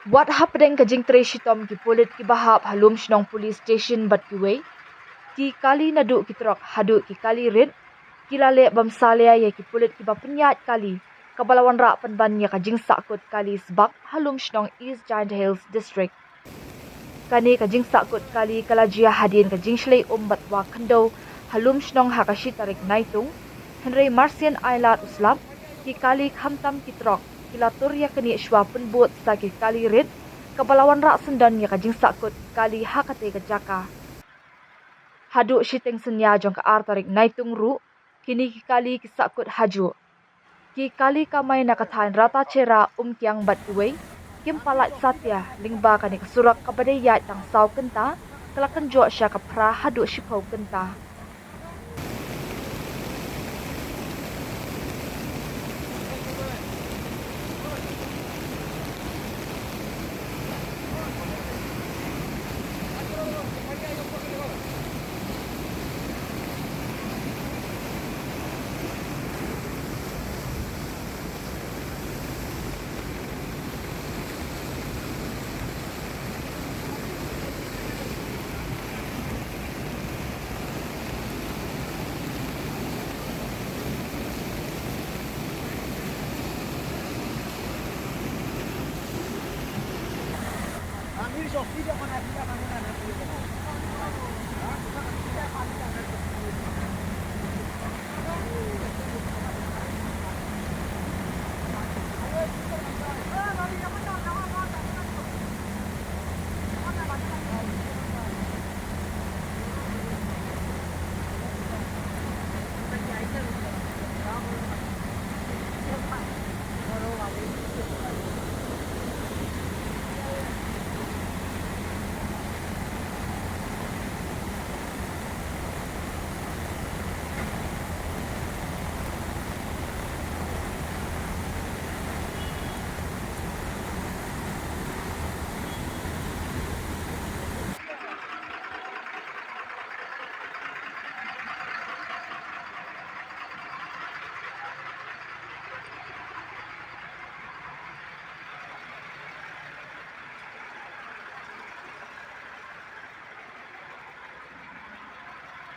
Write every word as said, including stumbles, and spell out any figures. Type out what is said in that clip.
Wat hapdeng ka jingtrei shitom ki pulit kiba hap ha Lumshnong Police Station bad kiwei, ki kali naduh ki trok haduh ki kali rit, ki la leh bam salia ïa ki pulit kiba pynïaid kali, kaba la wanrah pynban ïa ka jingsahkut kali sbak ha Lumshnong East Jaintia Hills District. Kane ka jingsahkut kali ka la jia hadien ka jingshlei um bad wah khyndew ha Lumshnong ha ka shi tarik Naitung, hynrei marsien ailad u slap, ki kali khamtam ki trok ki la tur ïa kane shuwa pynbud sa ki kali rit, kaba la wanrah syndon ïa ka jingsahkut kali ha katei ka jaka. Haduh shiteng synñia jong ka ar tarik Naitung ruh, kine ki kali ki sahkut hajuh. Ki kali kamai na ka thaiñ Ratacherra, Umkiang bad kiwei, kim pat lait satia lyngba kane ka surok kaba dei ïaid tang saw kynta, ka la kynjoh sha ka phra haduh shiphew kynta.